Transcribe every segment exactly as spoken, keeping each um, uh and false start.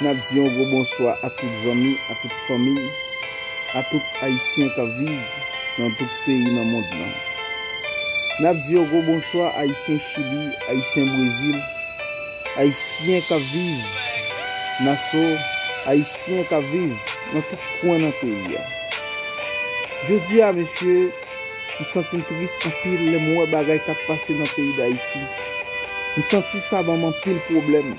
N ap di yon gwo bonswa a tout zanmi, a tout fanmi, a tout Ayisyen k ap viv nan tout peyi nan mond lan. N ap di yon gwo bonswa Ayisyen Chili, Ayisyen Brezil, Ayisyen k ap viv Naso, Ayisyen k ap viv nan tout kwen nan peyi a. Jodi a, mesye, m santi m tris anpil lè m wè bagay k ap pase nan peyi Dayiti. M santi sa ban m anpil pwoblèm.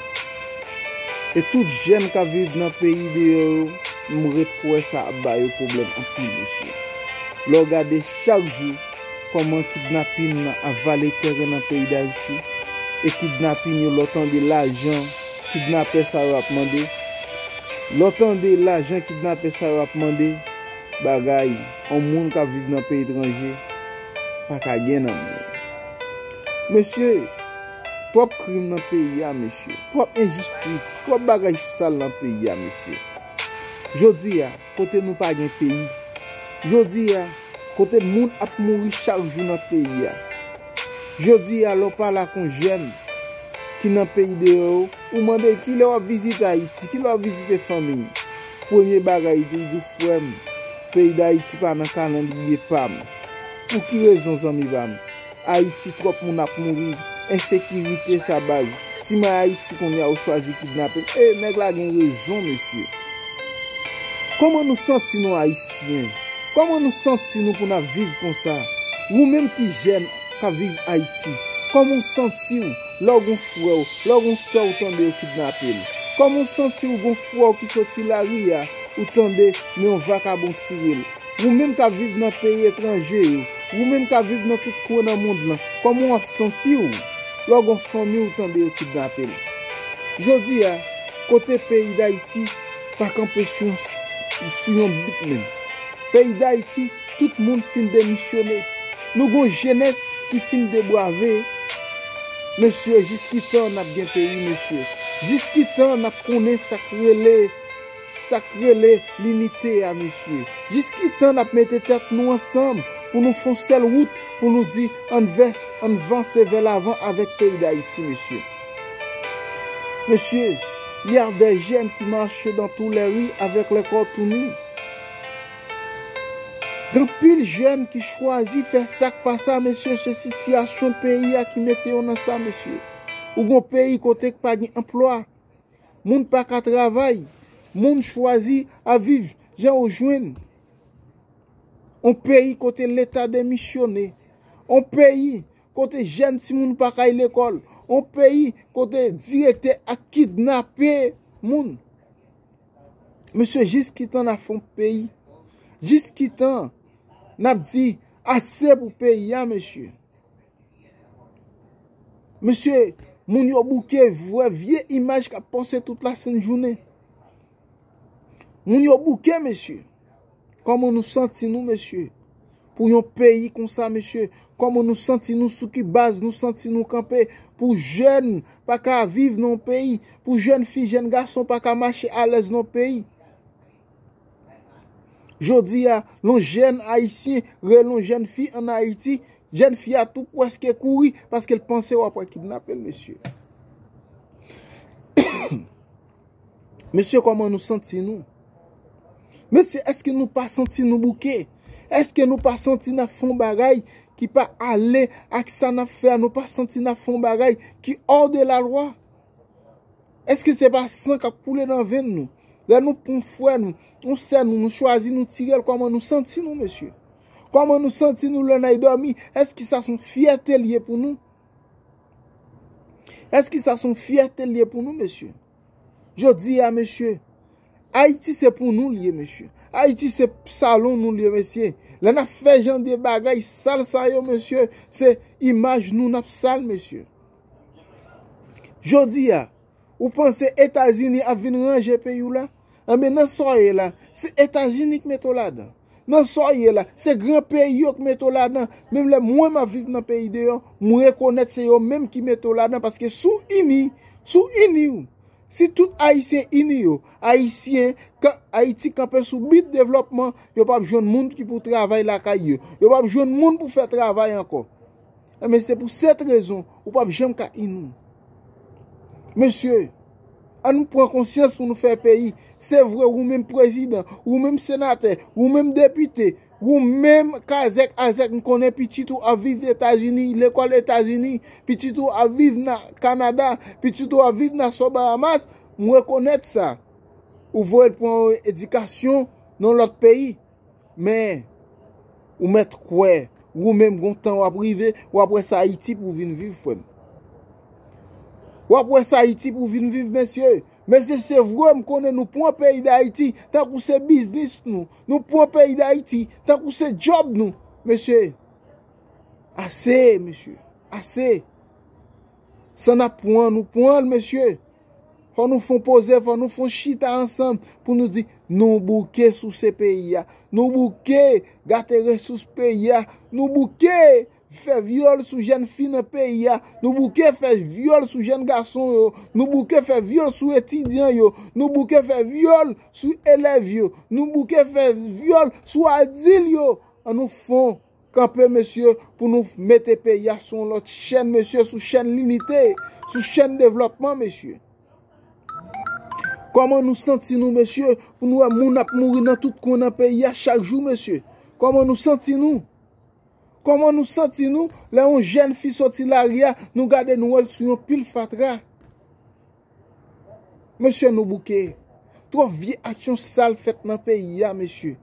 E tout jèn k ap viv nan peyi deyò yo, m ret kwè sa ap ba yo pwoblèm anpil, mesye. Lè w gade chak jou kòman kidnapin nan ap vale tèren nan peyi Dayiti, e kidnapin yo, lè w tande lajan kidnapè sa yo ap mande, lè w tande lajan kidnapè sa yo ap mande, bagay yon moun k ap viv nan peyi etranje pa ka gen nan men l. Mesye, twòp krim nan peyi a, mesye. Twòp enjistis, twòp bagay sal nan peyi a, mesye. Jodi a, kote nou pa gen peyi. Jodi a, kote moun ap mouri chak jou nan peyi a. Jodi a, lè w pale ak yon jèn ki nan peyi deyò yo, ou mande l kilè w ap vizite Ayiti, kilè w ap vizite fanmi. Premye bagay, li di w, li di w, frè m, peyi Dayiti pa nan kalandriye pa m. Pou ki rezon, zanmi pa m? Ayiti, twòp moun ap mouri. Ensekirite sa, baz. Si m al Ayiti kounye a, ou chwazi kidnape m. E, nèg la gen rezon, mesye. Kòman nou santi nou, Ayisyen? Kòman nou santi nou pou n ap viv konsa? Ou menm ki jèn k ap viv Ayiti, kòman w santi w lè w gon frè w, lè w gon sè w tande yo kidnape l? Kòman w santi w gon frè w ki soti lari a, ou tande men yon vakabon tire l? Ou menm k ap viv nan peyi etranje yo, ou menm k ap viv nan tout kwen nan mond lan, kòman w ap santi w lè w gon fanmi w tande yo kidnape l? Jodi a, kote peyi Dayiti pa kanpe sou yon, sou yon bout menm. Peyi Dayiti, tout moun fin demisyone. Nou gon jenès ki fin debwave. Mesye, jiskitan n ap gen peyi, mesye? Jiskitan n ap konnen sa k rele, sa k rele linite a, mesye? Jiskitan n ap mete tèt nou ansanm pou nou fè yon sèl wout, pou nou di ann vès, ann vanse vè lavan avèk peyi Dayiti, mesye? Mesye, y a des jeunes qui marchent dans tous les rues avec le corps tout nu. Gen anpil jèn ki chwazi fè sa k pa sa, mesye, se sitiyasyon peyi a ki mete yo nan sa, mesye. Ou gon peyi kote k pa gen anplwa, moun pa ka travay, moun chwazi ap viv jan yo jwenn. On peyi kote Leta demisyone, on peyi kote jèn timoun pa ka al lekòl, on peyi kote direktè ap kidnape moun. Mesye, jiskitan n ap fè yon peyi? Jiskitan n ap di ase pou peyi a, mesye? Mesye, moun yo bouke, vwè vye imaj k ap pase tout lasent jounen. Moun yo bouke, mesye. Kòman nou santi nou, mesye? Pou yon peyi konsa, mesye, kòman nou santi nou, sou ki baz nou santi nou kanpe? Pou jèn pa ka viv nan yon peyi, pou jèn fi, jèn gason pa ka mache alèz nan yon peyi. Jodi a, lè yon jèn ayisyen rele yon jèn fi ann Ayiti, jèn fi a tou prèske kouri paske l panse w ap kidnape l, mesye. Mesye, kòman nou santi nou? Mesye, èske nou pa santi nou bouke? Èske nou pa santi n ap fè yon bagay ki pa ale ak sa n ap fè a? Nou pa santi n ap fè yon bagay ki hors de la loi? Èske se pa san k ap koule nan venn nou? Lè nou pran frè nou, yon sè nou, nou chwazi nou tire l, kòman nou santi nou, mesye? Kòman nou santi nou lè n al dòmi? Èske sa se yon fyète l ye pou nou? Èske sa se yon fyète l ye pou nou, mesye? Jodi a, mesye, Ayiti se pou nou l ye, mesye. Ayiti se salon nou l ye, mesye. Lè n ap fè jan de bagay sal sa yo, mesye, se imaj nou n ap sal, mesye. Jodi a, ou panse Etazini ap vin ranje peyi w la? Anben, nan sa w ye la, se Etazini k mete w ladan. Nan sa w ye la, se gran peyi yo k mete w ladan. Menm lè mwen m ap viv nan peyi deyò, m rekonèt se yo menm ki mete w ladan, paske si w ini, si w ini w, si tout Ayisyen ini yo, Ayisyen, kan Ayiti kanpe sou bit devlòpman, yo p ap jwenn moun ki pou travay lakay yo. Yo p ap jwenn moun pou fè travay ankò. Enben, se pou sèt rezon, ou p ap janm ka ini w. Mesye, Ann pran konsyans pou nou fè peyi. Se vre, ou menm prezidan, ou menm senatè, ou menm depite, ou menm kazèk azèk, m konnen pitit ou ap viv Etazini, lekòl Etazini, pitit ou ap viv nan Kanada, pitit ou ap viv nan Bahamas, m rekonèt sa. Ou voye l pran yon edikasyon nan lòt peyi. Men, ou mèt kwè, ou menm gon tan w ap rive, w ap wè sa Ayiti pou w vin viv, frè m. W ap wè sa Ayiti pou w vin viv, mesye. Mesye, se vre, m konnen nou pran peyi Dayiti tankou se biznis nou. Nou pran peyi Dayiti tankou se djòb nou. Mesye, ase, mesye, ase. Sa n ap pran, nou pran l, mesye. Fò nou fon poze, fò nou fon chita ansanm pou nou di, nou bouke souse peyi a. Nou bouke gate resous peyi a. Nou bouke fè vyòl sou jèn fi nan peyi a. Nou bouke fè vyòl sou jèn gason yo. Nou bouke fè vyòl sou etidyan yo. Nou bouke fè vyòl sou elèv yo. Nou bouke fè vyòl sou adil yo. An nou fon kanpe, mesye, pou nou mete peyi a sou yon lòt chèn, mesye, sou chèn linite, sou chèn devlòpman, mesye. Kòman nou santi nou, mesye, pou nou wè moun ap mouri nan tout kwen nan peyi a chak jou, mesye? Kòman nou santi nou? Kòman nou santi nou lè yon jèn fi soti lari a, nou gade nou wè l sou yon pil fatra? Mesye, nou bouke. Twòp vye aksyon sal fèt nan peyi a, mesye.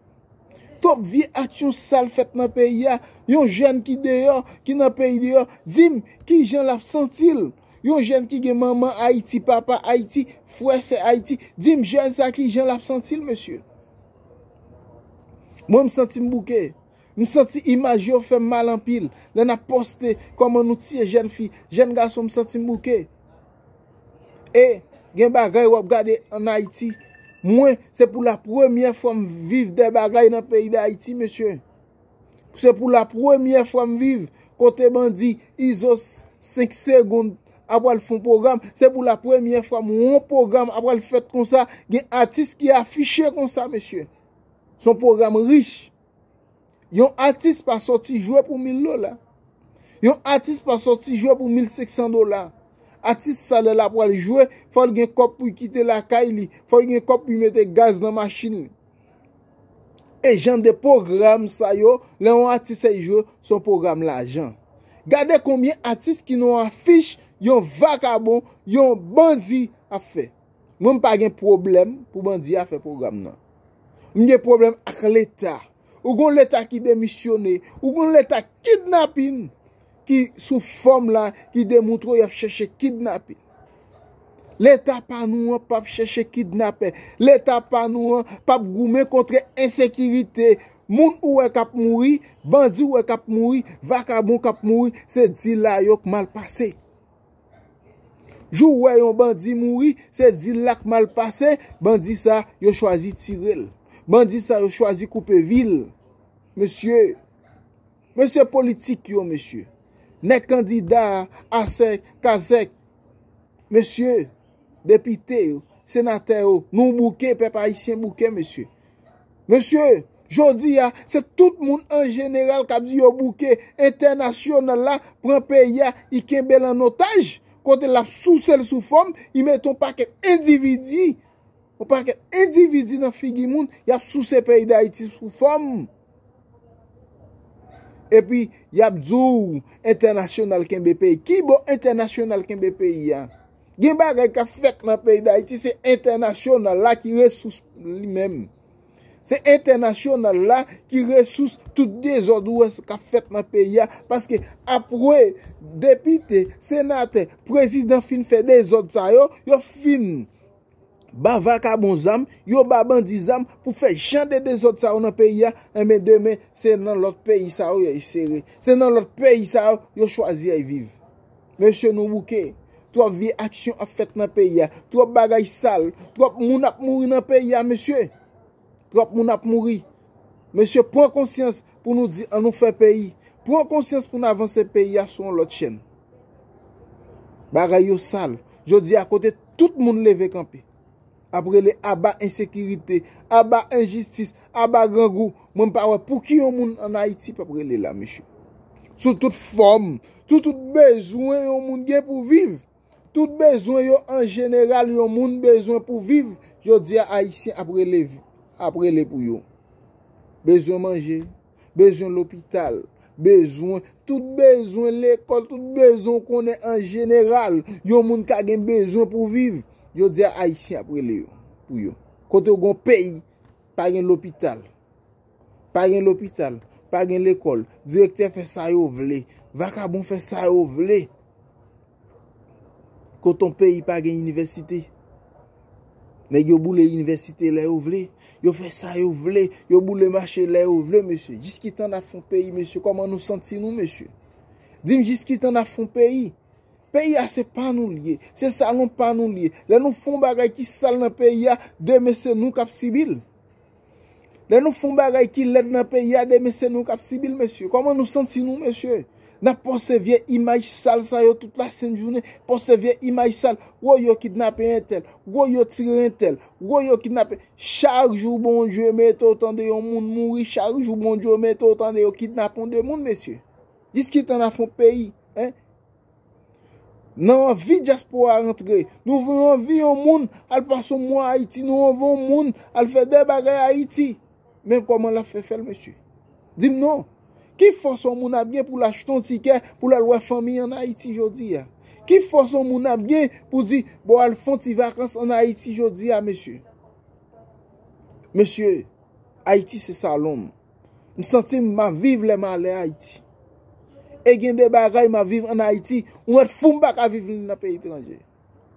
Twòp vye aksyon sal fèt nan peyi a. Yon jèn ki deyò, ki nan peyi deyò, di m kijan l ap santi l. Yon jèn ki gen manman Ayiti, papa Ayiti, frè, sè Ayiti, di m jèn sa kijan l ap santi l, mesye. Mwen, m santi m bouke. M santi imaj yo fè m mal anpil. Lè n ap poste kòman nou tiye jèn fi, jèn gason, m santi m bouke. E gen bagay w ap gade ann Ayiti. Mwen, se pou la premyè fwa m viv de bagay nan peyi Dayiti, mesye. Se pou la premyè fwa m viv kote bandi Izo senk segonn ap al fè yon pwogram. Se pou la premyè fwa m wè yon pwogram ap al fèt konsa. Gen atis ki afiche konsa, mesye. Se yon pwogram rich. Yon atis pa soti jwe pou mil dola. Yon atis pa soti jwe pou mil senk san dola. Atis sa, lè l ap pral jwe, fò l gen kòb pou l kite lakay li, fò l gen kòb pou l mete gaz nan machin li. E jan de pwogram sa yo, lè yon atis ap jwe, se yon pwogram lajan. Gade konbyen atis ki nan afich yon vakabon, yon bandi ap fè. Mwen, m pa gen pwoblèm pou bandi a fè pwogram nan. M gen pwoblèm ak Leta. Ou gon Leta ki demisyone. Ou gon Leta kidnapin ki sou fòm la, ki demontre y ap chèche kidnape. Leta pa nou an p ap chèche kidnapè. Leta pa nou an p ap goumen kont ensekirite. Moun ou wè k ap mouri, bandi ou wè k ap mouri, vakabon k ap mouri, se dil la yo k mal pase. Jou w wè yon bandi mouri, se dil la k mal pase, bandi sa, yo chwazi tire l. Bandi sa, yo chwazi koupe vi l. Mesye, mesye politik yo, mesye. Nèg kandida a, asèk, kazèk. Mesye, depite yo, senatè yo, nou bouke, pèp ayisyen bouke, mesye. Mesye, jodi a, se tout moun an jeneral k ap di yo bouke, entènasyonal la pran peyi a, li kenbe l an otaj, kote l ap souse l sou fòm, li mete yon pakèt endividi, yon pakèt endividi nan figi moun, y ap souse peyi Dayiti sou fòm. Epi, y ap di w entènasyonal kenbe peyi. Ki bò entènasyonal kenbe peyi a? Gen bagay k ap fèt nan peyi Dayiti, se entènasyonal la ki resous li menm. Se entènasyonal la ki resous tout dezòd ou wè k ap fèt nan peyi a. Paske apre depite, senatè, prezidan fin fè dezòd sa yo, yo fin ba vakabon zam, yo ba bandi zam pou fè jan de dezòd sa yo nan peyi a, enben demen, se nan lòt peyi sa yo y al sere. Se nan lòt peyi sa yo yo chwazi y al viv. Mesye, nou bouke. Twòp vye aksyon ap fèt nan peyi a. Twòp bagay sal. Twòp moun ap mouri nan peyi a, mesye. Twòp moun ap mouri. Mesye, pran konsyans pou nou di, ann nou fè peyi. Pran konsyans pou n avanse peyi a sou yon lòt chèn. Bagay yo sal. Jodi a, kote tout moun leve kanpe, ap rele aba ensekirite, aba enjistis, aba grangou. Mwen, m pa wè pouki yon moun ann Ayiti p ap rele la, mesye. Sou tout fòm, sou tout bezwen yon moun gen pou viv. tout bezwen yo an jeneral yon moun bezwen pou viv, jodi a Ayisyen ap rele, ap rele pou yo. Bezwen manje, bezwen lopital, bezwen, tout bezwen lekòl, tout bezwen w konnen an jeneral, yon moun ka gen bezwen pou viv, jodi a Ayisyen ap rele yo, pou yo. Kote w gen yon peyi, pa gen lopital. Pa gen lopital, pa gen lekòl. Direktè fè sa yo vle. Vakabon fè sa yo vle. Kote yon peyi pa gen inivèsite. Nèg yo boule inivèsite lè yo vle. Yo fè sa yo vle. Yo boule mache lè yo vle, mesye. Jiskitan n ap fè yon peyi, mesye? Kòman nou santi nou, mesye? Di m, jiskitan n ap fè yon peyi? Peyi a se pa nou l ye. Se salon pa nou l ye. Lè nou fè yon bagay ki sal nan peyi a, demen se nou k ap sibi l. Lè nou fè yon bagay ki lèd nan peyi a, demen se nou k ap sibi l, mesye. Kòman nou santi nou, mesye? N ap poste vye imaj sal sa yo tout lasent jounen, poste vye imaj sal. Woy, yo kidnape entèl, woy, yo tire entèl, woy, yo kidnape. Chak jou Bondye mete w tande yon moun mouri, chak jou Bondye mete w tande yo kidnape yon de moun, mesye. Jiskitan n ap fè yon peyi, en? Nan anvi dyaspora rantre. Nou anvi yon moun al pase yon mwa Ayiti. Nou anvi yon moun al fè de bagay Ayiti. Men kòman l ap fè fè l, mesye? Di m non. Ki fòs yon moun ap gen pou l achte yon tikè pou l al wè fanmi an Ayiti jodi a? Ki fòs yon moun ap gen pou di, bon, al fè yon ti vakans an Ayiti jodi a, mesye? Mesye, Ayiti se salon m. M santi m ap viv lè m ale Ayiti. E gen de bagay m ap viv an Ayiti, ou mèt fou m pa ka viv li nan peyi etranje.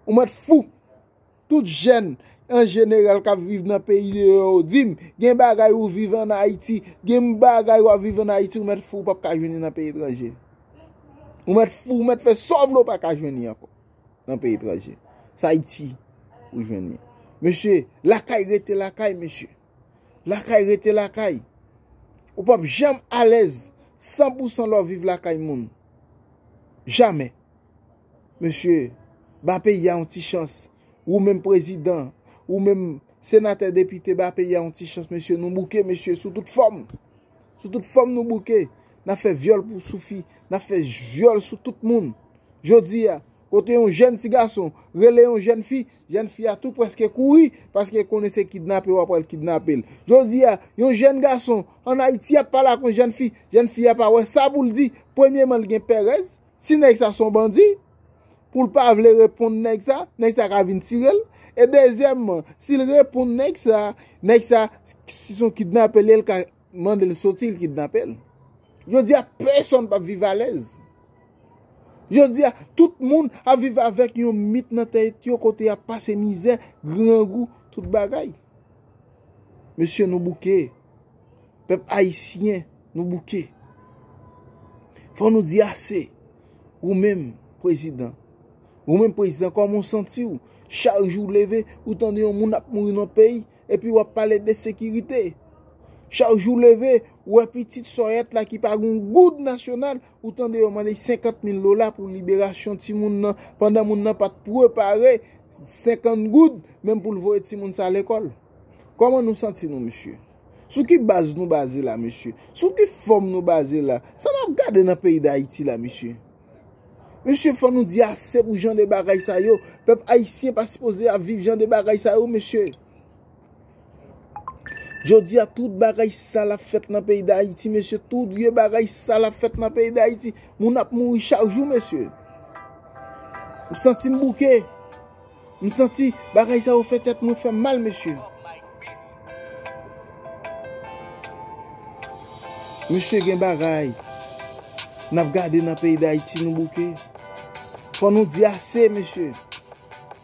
Ou mèt fou. Tout jèn an jeneral k ap viv nan peyi deyò yo di m, gen bagay ou viv an Ayiti, gen bagay w ap viv an Ayiti, ou mèt fou ou p ap ka jwenn li nan peyi etranje. Ou mèt fou, ou mèt fè sa w vle, ou pa ka jwenn li ankò nan peyi etranje. Se Ayiti ou jwenn li. Mesye, lakay rete lakay, mesye. Lakay rete lakay. Ou p ap janm alèz san pou san lè w viv lakay moun. Jamè. Mesye, ba peyi a yon ti chans. Ou menm prezidan, ou menm senatè, depite, ba peyi a yon ti chans, mesye. Nou bouke, mesye, sou tout fòm. Sou tout fòm nou bouke. N ap fè vyòl pou sou fi. N ap fè vyòl sou tout moun. Jodi a, kote yon jèn ti gason rele yon jèn fi, jèn fi a tou prèske kouri, paske l konnen se kidnape w ap pral kidnape l. Jodi a, yon jèn gason ann Ayiti ap pale ak yon jèn fi, jèn fi a pa wè sa pou l di. Premyeman, l gen pèrèz. Si nèg sa se yon bandi, pou l pa vle reponn nèg sa, nèg sa ka vin tire l. E dezyèmman, si l reponn nèg sa, nèg sa, si se yon kidnape l ye, l ka mande l soti, l kidnape l. Jodi a, pèsonn p ap viv alèz. Jodi a, tout moun ap viv avèk yon mit nan tèt yo kote y ap pase mizè, grangou, tout bagay. Mesye, nou bouke. Pèp ayisyen, nou bouke. Fò nou di ase. Ou menm, prezidan. Ou menm, prezidan, kòman w santi w? Chak jou w leve, ou tande yon moun ap mouri nan peyi, epi w ap pale de sekirite. Chak jou w leve, ou wè pitit sòyèt la ki pa gen goud nasyonal, ou tande yo mande senkant mil dola pou liberasyon timoun nan, pandan moun nan pa t prepare senkant goud, menm pou l voye timoun sa lekòl. Kòman nou santi nou, mesye? Sou ki baz nou baze la, mesye? Sou ki fòm nou baze la? Sa n ap gade nan peyi Dayiti la, mesye? Mesye, fò nou di ase pou jan de bagay sa yo. Pèp ayisyen pa sipoze ap viv jan de bagay sa yo, mesye. Jodi a, tout bagay sal ap fèt nan peyi Dayiti, mesye. Tout vye bagay sal ap fèt nan peyi Dayiti. Moun ap mouri chak jou, mesye. M santi m bouke. M santi bagay sa yo fè tèt mwen fè m mal, mesye. Mesye, gen bagay n ap gade nan peyi Dayiti, nou bouke. Fò nou di ase, mesye.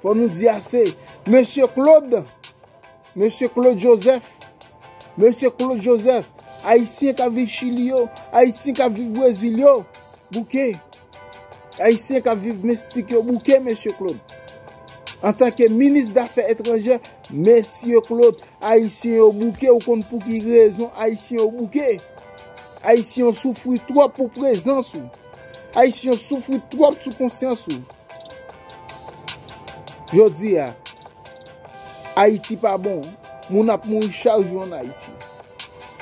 Fò nou di ase. Mesye Claude, mesye Claude Joseph, mesye Claude Joseph, Ayisyen k ap viv Chili yo, Ayisyen k ap viv Brezil yo, bouke. Ayisyen k ap viv Meksik yo bouke, mesye Claude. Antanke minis dafè etranjè, mesye Claude, Ayisyen yo bouke, ou konn pou ki rezon Ayisyen yo bouke? Ayisyen yo soufri twòp pou prezans ou. Ayisyen yo soufri twòp sou konsyans ou. Jodi a, Ayiti pa bon. Moun ap mouri chak jou ann Ayiti.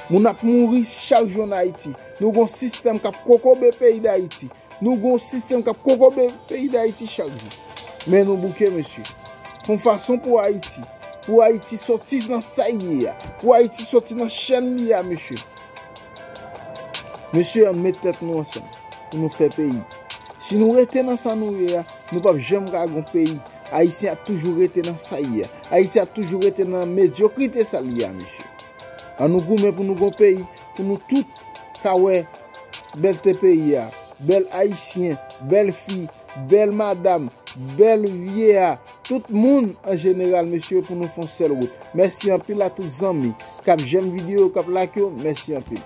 Moun ap mouri chak jou ann Ayiti. Nou gon sistèm k ap kokobe peyi Dayiti. Nou gon sistèm k ap kokobe peyi Dayiti chak jou. Men nou bouke, mesye. Fè yon fason pou Ayiti. Pou Ayiti sòti nan sa l ye a. Pou Ayiti sòti nan chèn li a, mesye. Mesye, ann met tèt nou ansanm pou nou fè peyi. Si nou rete nan sa nou ye a, nou p ap janm ka gon peyi. Ayisyen ap toujou rete nan sa l ye a. Ayiti ap toujou rete nan medyokrite sa l ye a, mesye. Ann nou goumen pou nou gon peyi, pou nou tout ka wè bèlte peyi a, bèl Ayisyen, bèl fi, bèl madanm, bèl vye a, tout moun an jeneral, mesye, pou nou fè yon sèl wout. Mèsi anpil a tout zanmi k ap jèm videyo, k ap like yo. Mèsi anpil.